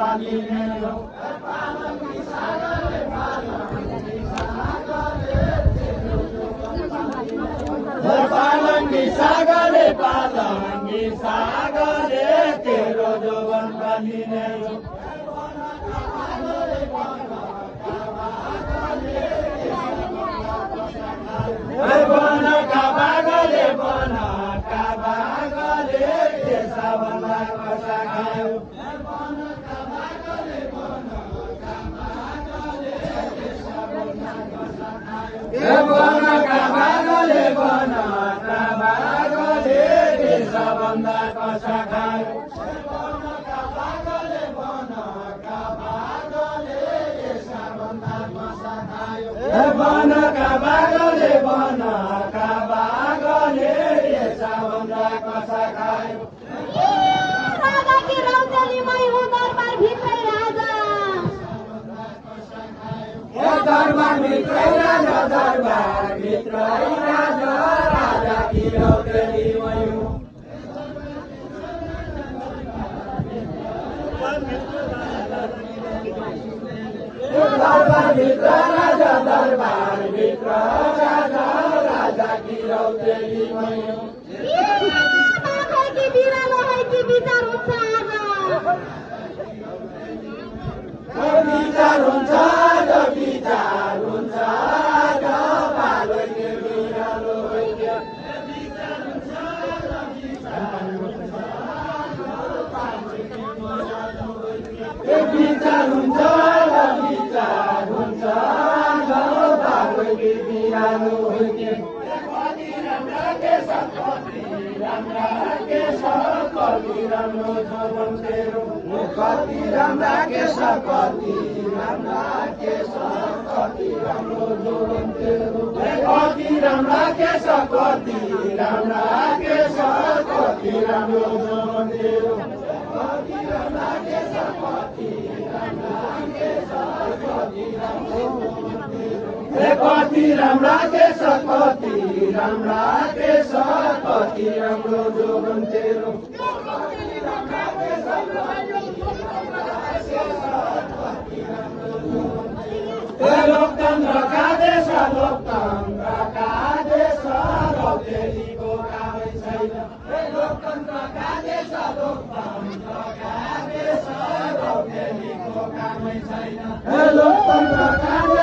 बाँधिने हो पालङ्गी सागले तेरो जोवन बाँधिने हो बनका बागले त्यसभन्दा कसा खायो बनका बागले त्यसभन्दा कसा खायो बनका बागले यसभन्दा कसा खायो राजा की रौतली मै हुँ दरबार भित्रै राजा दरबार भित्रै राजा राजा की रौतली मै हुँ दरबार भित्र राजा राजा की रौतली मै हुँ कि बिरालो है कि विचार हुन्छ आज विचार हुन्छ पालो के बिरालो है विचार हुन्छ पालो के बिरालो है कति राम्रो जोवन तेरो कति राम्रा केश कति राम्रो जोवन तेरो कति राम्रा केश कति राम्रो जोवन तेरो कति राम्रा केश कति राम्रा केश कति राम्रो जोवन तेरो लोकतन्त्र का देश रौतेलीको कामै छैन लोकतन्त्र का देश रौतेलीको कामै छैन लोकतन्त्र का